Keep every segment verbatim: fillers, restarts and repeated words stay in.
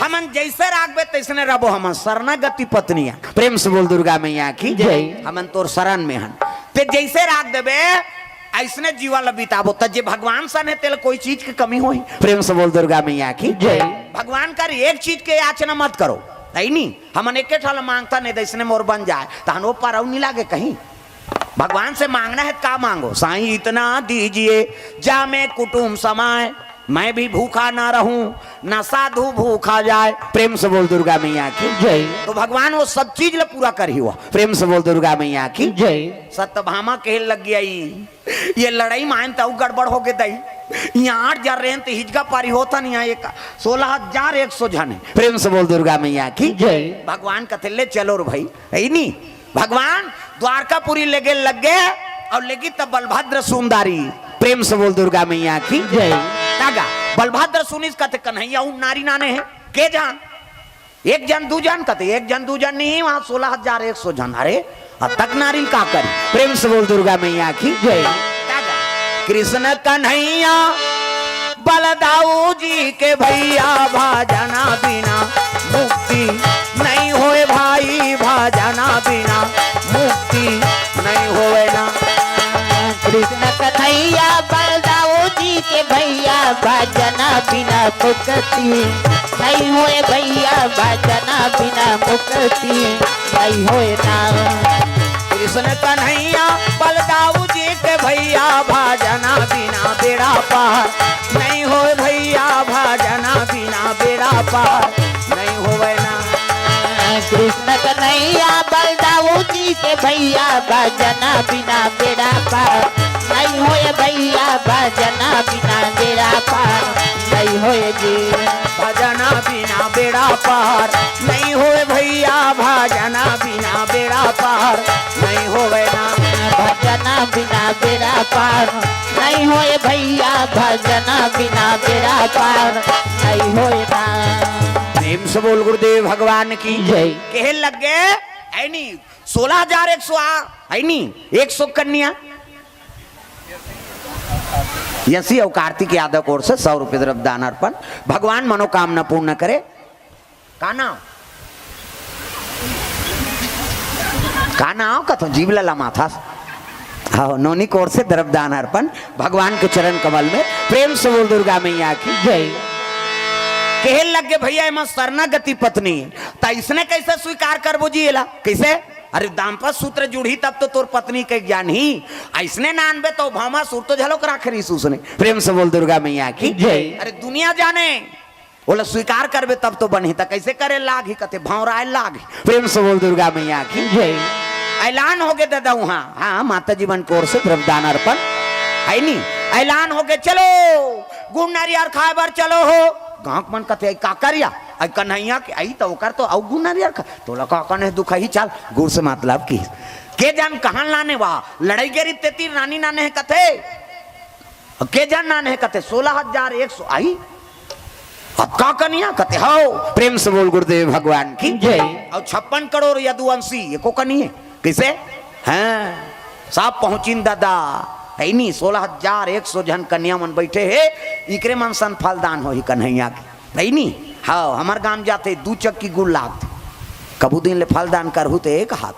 हमन जैसे राखबे तैसने रहबो, हमन शरणागति पत्नी हन। प्रेम से बोल दुर्गा मैया की जय। हमन तोर शरण में हन, ते जैसे राख देबे अइसने जीवन ल बिताबो। त जे भगवान सन हे, तेला कोई चीज के कमी होही? प्रेम से बोल दुर्गा मैया की जय। भगवान कर एक चीज के याचना मत करो, है नी? हमन एके ठन ल मांगथन, नहीं त अइसने मोर बन जाए, तहन ओ पर अउ नी लागे कहीं। भगवान से मांगना है त का मांगो? साईं इतना दीजिए, जा मैं कुटुम समाए, मैं भी भूखा ना रहूं, ना साधु भूखा जाए। प्रेम से बोल दुर्गा मैया की जय। तो भगवान वो सब चीज ल पूरा करही वो। प्रेम से बोल दुर्गा मैया की जय। सत्यभामा कहे लग गया, "ई, ये लड़ाई मायन त अउ गड़बड़ हो गे दई, यहाँ आठ हजार रेन त हिजगा पारी होता नहीं, यहाँ एक सोलह हजार एक सौ झन है।" प्रेम से बोल दुर्गा मैया की जय। भगवान कथे, "ले चलो रे भाई, है नी?" भगवान द्वारकापुरी लेगे लग गे अउ लेगी तब बलभद्र सुंदरी। प्रेम से बोल दुर्गा मैया की जय। तागा बलभद्र सुनिस कथे, "कन्हैया, उ नारी नाने है, के जान?" एक जन दू जन कथे, एक जन दू जन नहीं, वहां सोलह हजार एक सौ जन। अरे, अतक नारी ल का करी? प्रेम से बोल दुर्गा मैया की जय। कृष्ण कन्हैया बलदाऊ जी के भैया, भजना बिना मुक्ति नहीं होए भाई, भजना बिना मुक्ति नहीं होए ना। कृष्ण कन्हैया बलदाऊ जी के भैया, भजना बिना मुक्ति नहीं होए भैया, भजना बिना मुक्ति नहीं होए ना। कृष्ण कन्हैया बलदाऊ जी के भैया, भजना बिना बेड़ा पार नहीं होए भैया, भजना बिना बेड़ा पार नहीं होए ना। कृष्ण कन्हैया बलदाऊ जी के भैया, भजना बिना बेड़ा पार नहीं होए भैया, भजना बिना बेड़ा पार नहीं होए जी। भजना बिना बेड़ा पार नहीं होए भैया, भजना बिना बेड़ा पार नहीं होए ना। भजना बिना बेड़ा पार नहीं होए भैया, भजना बिना बेड़ा पार नहीं होए ना। प्रेम से बोल गुरुदेव भगवान की जय। कहे लग गे, ऐनी सोलह हजार एक सौ आ, ऐनी एक सौ कन्या। यसी अउ कार्तिक यादव की ओर से सौ रुपये द्रव्य दान अर्पण। भगवान मनोकामना पूर्ण करे। का नाम? का नाम कथो जीव लला माथा। हाँ, नोनी की ओर से द्रव्य दान अर्पण, भगवान के चरण कमल में। प्रेम से बोल दुर्गा मैया की जय। कहे लग गे, "भैया, एमा शरणागति पत्नी है, त इसने कैसे स्वीकार करबो जी एला? कैसे?" अरे, दाम्पत्य सूत्र जुड़ही तब तो तोर पत्नी के ज्ञान ही। अइसने नानबे तो भामा सुर तो झलोक राखे रहिस उसने। प्रेम से बोल दुर्गा मैया की जय। अरे, दुनिया जाने, ओला स्वीकार करबे तब तो बनही, त कैसे करे लागही, कथे भौंराए लागही। प्रेम से बोल दुर्गा मैया की जय। ऐलान हो गे दादा उहाँ, हाँ, माता जी मन की ओर से द्रव्य दान अर्पण, है नी? ऐलान हो गे, "चलो, गुड़ नारियर खाए बर चलो हो।" गाँव के मन कथे, "आई का करिया? आई कन्हैया के, आई त ओकर तो अउ गुड़ नारियर खा, तोला का कने दुखही, चल।" गुड़ से मतलब की, के जान कहाँ लाने वा, लड़ाई गेरी तेती रानी नाने है कथे। अब के जन नान हे कथे, सोलह हजार एक सौ आई। अब का कनिया कथे, हौ, प्रेम से बोल गुरुदेव भगवान की जय। अउ छप्पन करोड़ यदुवंशी, एको कनिये। कइसे? हाँ, सब पहुँचिन दादा। है नी, सोलह हजार एक सौ झन कनिया मन बइठे हे, इकरे मन सन फलदान होही कन्हैया के। है नी? हौ, हमर गाम जाथे, दू चक्की गुड़ लागथे। कभू दिन ले फलदान करहू ते एक हाथ।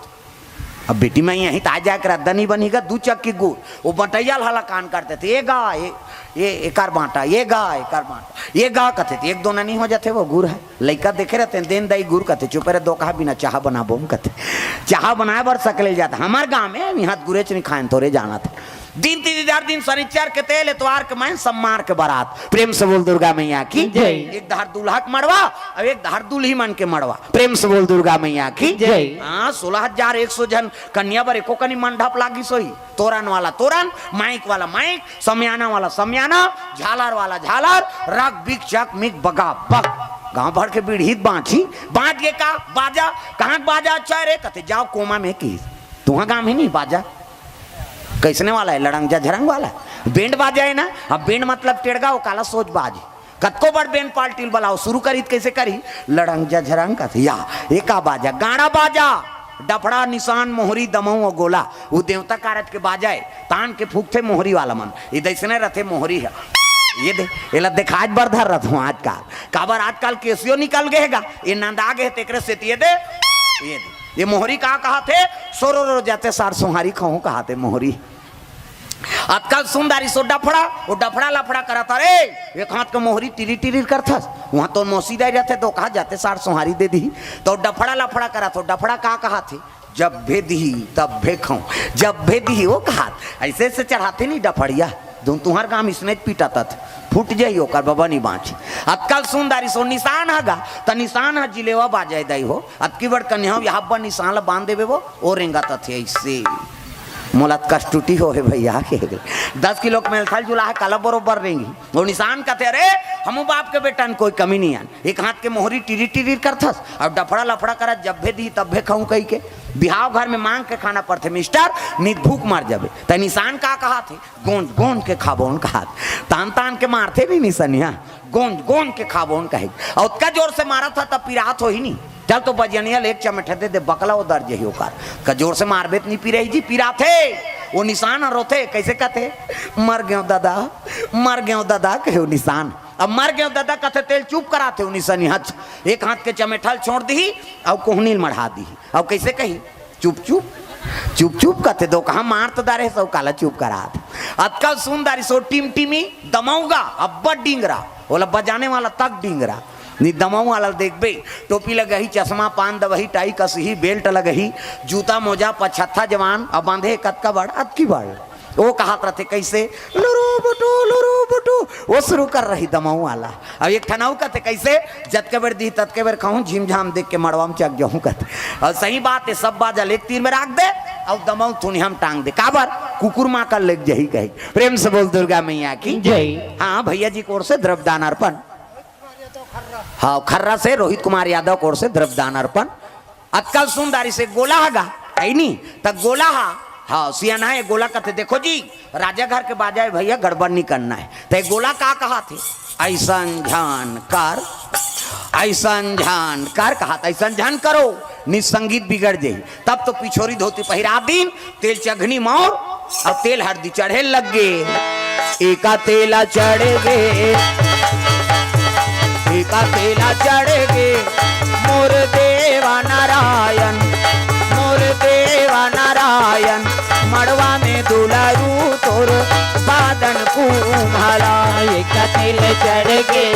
अब बेटी मैं यहीं त आ जाए के रद्दा नहीं बनी गा, दू चक्की गुड़, वो बटैया ल हलाकान कर देथे, "ये गा, ये, ये एकर बांटा, ये गा, एकर बांटा, ये गा," कथे, त एक दो ननी हो जाथे, वो गुड़ है। लइका देखे रहते हैं, "देन दाई गुड़," कथे, "चुप रहे, दो कहा बिना चाहा बनाबो हम," कथे। चाहा बनाए बर सकले जाथे। हमर गाँव में इहाँ गुरेच नहीं खाएन, थोरे जानत हे। दिन तीन चार दिन, शनिचर के तेल, एतवार के मैं, सम्मार के बारात। प्रेम से बोल दुर्गा मैया की जय। एक धार दूल्हा के मड़वा, अब एक धार दूल्ही मन के मड़वा। प्रेम से बोल दुर्गा मैया की जय। हाँ, सोलह हजार एक सौ झन कन्या बर एको कनी मंडप लागिस होही। तोरन वाला तोरन, माइक वाला माइक, समियाना वाला समियाना, झालर वाला झालर, रग बिक चक मिक बगा बग। गाँव भर के बीड़ी बाँची, बाँच गे का बाजा, कहाँ के बाजा अच्छा है रे? कथे, "जाओ कोमा में की, तुहाँ गाँव में नहीं बाजा।" कइसने वाला हे? लड़ंग झझरंग वाला। बेंड बाजा हे ना, अब बेंड मतलब टेड़गा, वो काला सोच बाज। कतको बड़ बेंड पार्टी ल बलाओ, शुरू करी त कइसे करी? लड़ंग झझरंग कथे, या, एका बाजा, गाड़ा बाजा, डफड़ा, निसान, मोहरी, दमऊ अउ गोला, वो देवता कारज के बाजा हे, तान के फूकथे मोहरी वाला मन, ये दइसने रथे मोहरी ह। ये दे, एला देखाए बर धर रथ हूँ आजकल। काबर आजकल केसियो निकल गए हे गा, ये नंदा गए हे, तेकरे सेती ये दे, ये दे। ये मोहरी का कहाथे? सोरो रो जाते सार सोहारी खाऊं कहाथे मोहरी। आजकल सुंदरी सो डफड़ा, वो डफड़ा लफड़ा करत हे, अरे, एक हाथ के मोहरी टिरी टिरी करथस, वहां तो मौसी दाई रहते तो कहा जाते सार सोहारी दे दी, तो डफड़ा लफड़ा करत हो, डफड़ा का कहाथे? जब भे दिही, तब भे खाऊं। जब भे दिही, वो कहात, ऐसे ऐसे चढ़ाते नहीं डफड़िया, जो तुहर गांव इसने पीटत, फूट जाई ओकर बबा नहीं बांची। आजकल सुंदरी सो निशान हगा, त निशान ह जिलेवा बाजाय दाई हो। अतकी बड़ कन्या हो, यहाँ पर निशान ला बांध देबे वो, ओ रेंगत थे ऐसे। मोला कष्टुटी हो हे भैया के। दस किलो के मेलथल जुला है, काला बरोबर रेंगी। वो निशान कहते, अरे, हमू बाप के बेटन कोई कमी नहीं आन। एक हाथ के मोहरी टिरी टिरी करथस, अब डफड़ा लफड़ा करत, जब भे दी तब भे खाऊं कही के। बिहाव घर में मांग के खाना पड़थे मिस्टर, नित भूख मर जाबे। त निशान का कहाथे? गोंद गोंद के खाबोन कहात। तान तान के मारथे नहीं निशनिया, गोंद गोंद के खाबोन कहे। और ओतका जोर से मारत ह तब पिरात हो ही नहीं। चल तो बजनिया ले एक चमेठा दे दे, बकला उधर जही ओकर। का जोर से मारबे त नहीं पिराई जी, पिराथे। वो निशान ह रोथे, कैसे कहथे? मर गयो दादा, मर गयो दादा, कहे वो निशान। अब मर गयो दादा कथे, तेल चुप कराथे वो निशानी हच। एक हाथ के चमेठल छोड़ दी, और कोहनील मढ़ा दी। अब कैसे कही? चुप चुप, चुप चुप कथे, दो कहा मार तो दारे, सब काला चुप करात। अतका सुंदरी सो टिमटिमी दमऊगा, अब्बड़ डिंगरा, ओला बजाने वाला तक डिंगरा। नी दमऊ वाला देखबे, टोपी लगही, चश्मा, पान दवही, टाई कसही, बेल्ट लगही, जूता मोजा, पछत्था जवान, अब बांधे कतका बड़, अतकी बड़। वो कहत रहथे कैसे, लुरु बुटु, लुरु बुटु, वो शुरू कर रही दमऊ वाला। अब एक ठन अउ कहथे कैसे, जतके बेर दी ततके बेर खाऊं, झिमझाम देख के मड़वा में चक जाऊं कहथे। और सही बात है, सब बाजा ले एक तीर में राख दे, और दमऊ थुनिया में टांग दे। काबर? कुकुर माँ का लेग जही कही। प्रेम से बोल दुर्गा मैया की। जय। हाँ, भैया जी की ओर से द्रव्य दान अर्पण। हाँ, खर्रा से रोहित कुमार यादव की ओर से द्रव्य दान अर्पण। अतका सुंदरी से गोला हगा, है नी? त गोला हा, हाँ, सियाना है, गोला कहते, देखो जी, राजा घर के बाजा है भैया, गड़बड़ नहीं करना है। त गोला का कहाथे? ऐसन झन कर, ऐसन झन कर कहात, ऐसन झन करो, नी संगीत बिगड़ जाही। तब तो पिछोरी धोती पहिरा दीन, तेल चघनी मौर, अब तेल हरदी चढ़े लग गे। एका तेला चढ़ गे, एका तेला चढ़ गे, मोर देवा नारायण, मोर देवा नारायण, मड़वा में दुलारू तोर बादन कुम्हला। एका तेल चढ़ गे,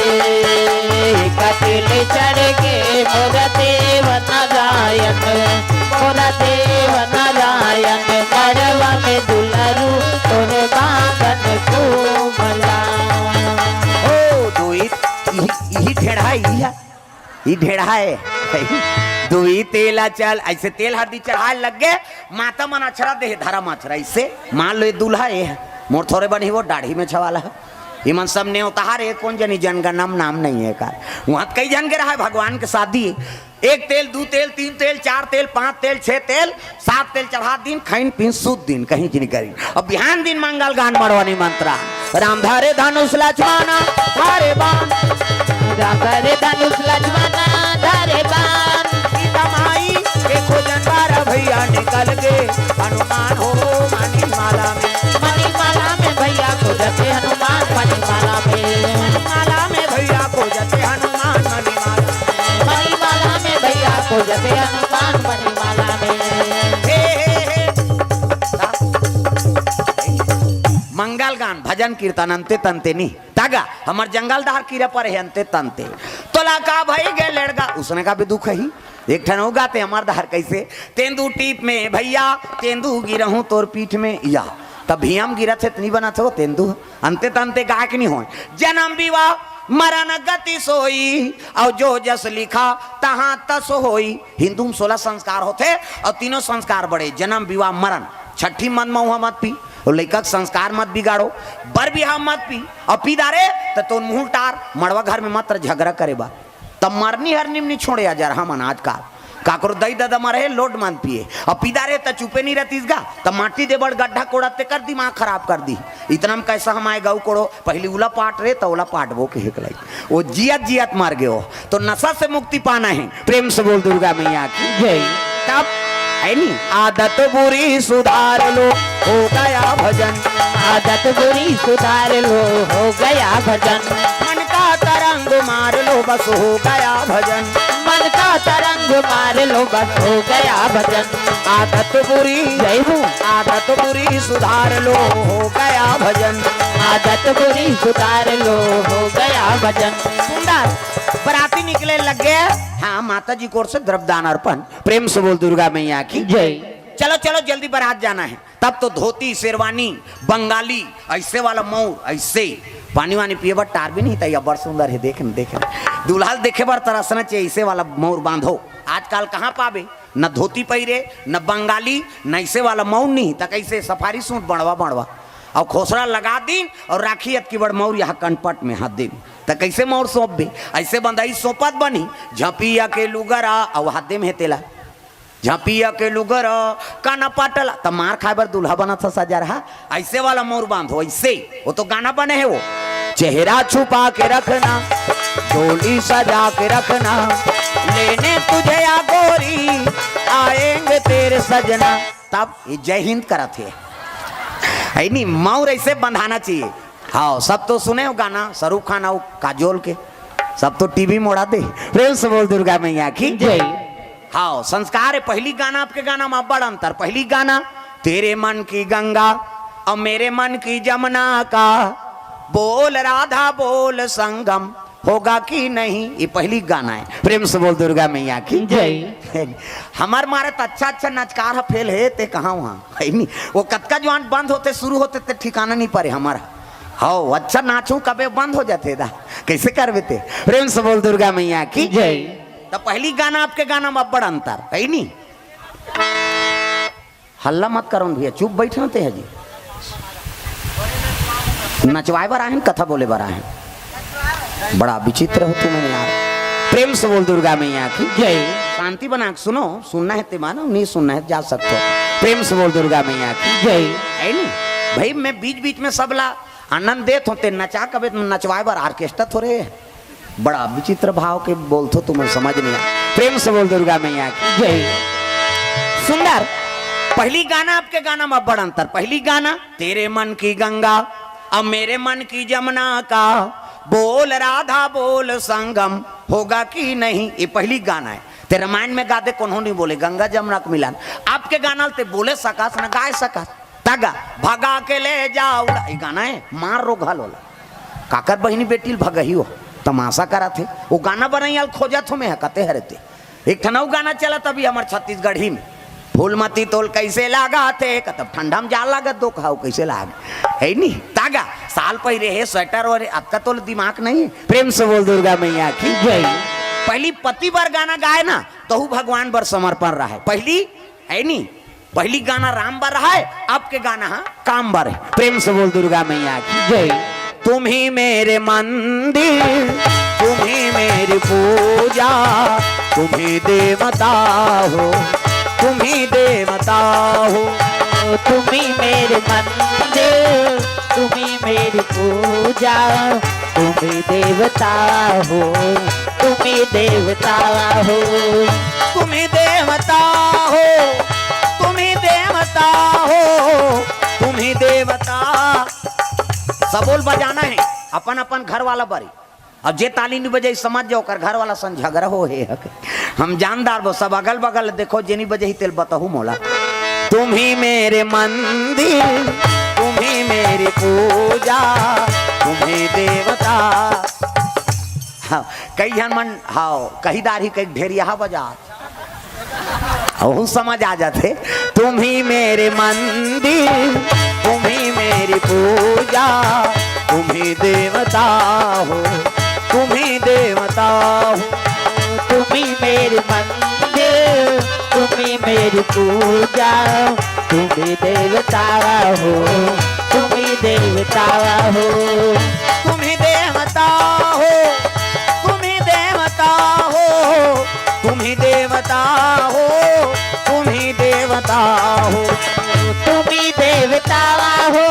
एका तेल चढ़ गे, मोर देव नारायण, मोर देव नारायण, मड़वा में दुलारू तोर बादन कुम्हला। ओ, दो ई, ई, ई ढेढ़ा, ई है। ई ढेढ़ा है। दुई तेला चल, ऐसे तेल हरदी चढ़ाए लग गे, माता मन अछरा दे, धरम अछरा, ऐसे मान लो ये दूल्हा ये है, मोर थोरे बनी वो दाढ़ी में छवाला है। इमन सब नेवतार है, कौन जनी जनगणम नाम नहीं है का। वहाँ कई जन के रहा है भगवान के शादी, एक तेल, दू तेल, तीन तेल, चार तेल, पांच तेल, छह तेल, सात तेल चढ़ा दिन, खैन पीन सूत दिन, कहीं की नहीं करी। अब बिहान दिन मंगल गान मड़वानी मंत्रा। राम धरे धनुष लक्ष्मण धरे बाण। राम धरे धनुष लक्ष्मण धरे बाण। सीता माई के खोजन बारह भैया निकल गे। हनुमान हो मणिमाला में। मणिमाला में भैया खोजते हनुमान मणिमाला में। मणिमाला में भैया खोजते हनुमान मणिमाला में। मणिमाला में भैया खोजते हनुमान मणिमाला में। हे, हे, हे। मंगल गान, भजन कीर्तन अंते तंते नी। तागा, हमर जंगल डहर कीरा परे हे अंते तंते। तोला का भई गे लेड़गा, उसने का भी दुख ही। एक ठन हो गाते हमर डहर कैसे, तेंदू टीप में भैया, तेंदू गिरहूं तोर पीठ में या। तब भी हम गिरत हे त नी बनत हे वो तेंदू। अंते तंते गाय के नी होय। जन्म विवाह मरण गति सोई, और जो जस लिखा तहाँ तस होई। हिंदू में सोलह संस्कार होथे, और तीनों संस्कार बड़े, जन्म विवाह मरण। छठी मत मऊहा मत पी, और लइका के संस्कार मत बिगाड़ो, बर बिहाव मत पी, और पी दारे त तोर मुंह टार, मड़वा घर में मत झगड़ा करे बा। तब मरनी हरनी में नहीं छोड़े अजर हमन आजकल। काकरो दई ददा मरे हे, लोट मान पिए। अब पिदा रे त चुपे नहीं रहतीस गा, त माटी दे बड़ गड्ढा कोड़त तेकर दिमाग खराब कर दी। इतना में कैसा हम आए गऊ कोड़ो, पहली उला पाट रे, त ओला पाटबो के हेकलाई। वो जियत जियत मर गयो। तो नशा से मुक्ति पाना है, प्रेम से बोल दुर्गा मैया की। जय। तब है नी, आदत बुरी सुधार लो, हो गया भजन। आदत बुरी सुधार लो, हो गया भजन। मन का तरंग मार लो, बस हो गया भजन। मन का तरंग मार लो, बस हो गया भजन। आदत बुरी, जय हो। आदत बुरी सुधार लो, हो गया भजन। आदत बुरी सुधार लो, हो गया भजन। सुंदर, बराती निकले लग गए। हाँ, माता जी की ओर से द्रव्यदान अर्पण। प्रेम से बोल दुर्गा मैया की जय। चलो, चलो, जल्दी बारात जाना है। तब तो धोती, शेरवानी, बंगाली, ऐसे वाला मौर, ऐसे पानी वानी पिए बर टार भी नहीं था। या बड़ सुंदर है, देख न, देख न। दूल्हा ल देखे बर तरसना चाहिए, ऐसे वाला मौर बांधो। आजकल कहाँ पाबे, न धोती पहिरे, न बंगाली, न ऐसे वाला मौर नहीं, त कैसे सफारी सूट बड़वा बड़वा, और खोसरा लगा दिन, और राखी अतकी बड़ मौर यहाँ कनपट में हाथ दे, त कैसे मौर सौंपबे? ऐसे बंधई सौंपत बनी, झपिया के लुगरा, और हाथ दे में तेला झपिया के लुगर, काना पाटला, त मार खाए बर दूल्हा बनत ह सजा रहा। ऐसे वाला मौर बांधो, ऐसे। वो तो गाना बने है वो। चेहरा छुपा के रखना, डोली सजा के रखना, लेने तुझे या गोरी, आएंगे तेरे सजना। तब ये जय हिंद करत है, है नी? मौर ऐसे बंधाना चाहिए। हाँ, सब तो सुने हो गाना शाहरुख खान और काजोल के, सब तो टीवी मोड़ा दे। प्रेम से बोल दुर्गा मैया की जय। हाँ, संस्कार है। पहली गाना आपके गाना में बड़ अंतर। पहली गाना, तेरे मन की गंगा और मेरे मन की जमुना का, बोल राधा बोल संगम होगा कि नहीं, ये पहली गाना है। प्रेम से बोल दुर्गा मैया की जय। हमार मारे त अच्छा अच्छा नचकार ह फेल है, ते कहाँ वहाँ है नी? वो कतका जवान बंद होते शुरू होते ते ठिकाना नहीं पड़े हमारा। हाँ, अच्छा नाचू कबे बंद हो जाते दा, कैसे करबे ते? प्रेम से बोल दुर्गा मैया की जय। त पहली गाना आपके गाना में बड़ अंतर है नी। हल्ला मत करो न भैया, चुप बैठ न ते है जी। नचवाए बर आहे न, कथा बोले बर आहे न? बड़ा विचित्र हो तुम यार। प्रेम से बोल दुर्गा मैया की जय। शांति बना के सुनो, सुनना है ते मानो, नहीं सुनना है जा सकते हो। प्रेम से बोल दुर्गा मैया की जय। है नी भाई, मैं बीच बीच में सबला आनंद देत हों, ते नचा कबे नचवाए बर ऑर्केस्ट्रा थोड़े है। बड़ा विचित्र भाव के बोलथो, तुमन समझ नहीं आ। प्रेम से बोल दुर्गा मैया की जय। सुंदर, पहली गाना आपके गाना में बड़ अंतर। पहली गाना, तेरे मन की गंगा, अब मेरे मन की जमुना का, बोल राधा बोल संगम होगा कि नहीं, ये पहली गाना है। ते रामायण में गा दे, कोनो नहीं बोले, गंगा जमुना के मिलन। आपके गाना ल ते बोले सकस न गाए सकस। तगा, भगा के ले जा उड़ा, ये गाना है, मार रो घाल वाला। काकर बहिनी बेटी ल भगही हो, तमाशा करत हे। वो गाना बनैया ल खोजत हो, मैं कते हरे ते। एक ठन अउ गाना चलत अभी हमर छत्तीसगढ़ी में, फूलमती तोल कैसे लागा थे, कतब ठंडा में जा लागत दो खाओ कैसे लाग, है नी? तागा, साल पहिरे है स्वेटर और अतका तोल दिमाग नहीं है। प्रेम से बोल दुर्गा मैया की जय। पहली पति बर गाना गाए ना, तहु भगवान बर समर्पण रहा है। पहली, है नी? पहली गाना राम बर रहा है, अब के गाना हा काम बर है। प्रेम से बोल दुर्गा मैया की जय। तुम ही मेरे मंदिर, तुम ही मेरी पूजा, तुम ही देवता हो, तुम ही देवता हो। तुम ही मेरे मंदिर, तुम ही मेरी पूजा, तुम ही देवता हो, तुम ही देवता हो। तुम ही देवता हो, तुम ही देवता हो, तुम ही देवता। सबोल बजाना है, अपन अपन घर वाला बारी। अब जे ताली नहीं बजाई, समझ जाओ, ओकर घर वाला सन झगड़ा हो हे हक। हम जानदार बो, सब अगल बगल देखो, जे नहीं बजाई तेल बताहू मोला। तुम ही मेरे मंदिर, तुम ही मेरी पूजा, तुम ही देवता। हाँ, कई झन मन, हाँ, कही दार ही कई ढेरिया बजा। ओहू समझ आ जाथे। तुम ही मेरे मंदिर, तुम ही मेरी पूजा, तुम ही देवता हो, तुम ही देवता हो। तुम ही मेरे मंदिर, तुम ही मेरी पूजा, तुम ही देवता हो, तुम ही देवता हो। तुम ही देवता हो, तुम ही देवता हो, तुम ही देवता हो, तुम ही देवता हो। तुम ही देवता हो,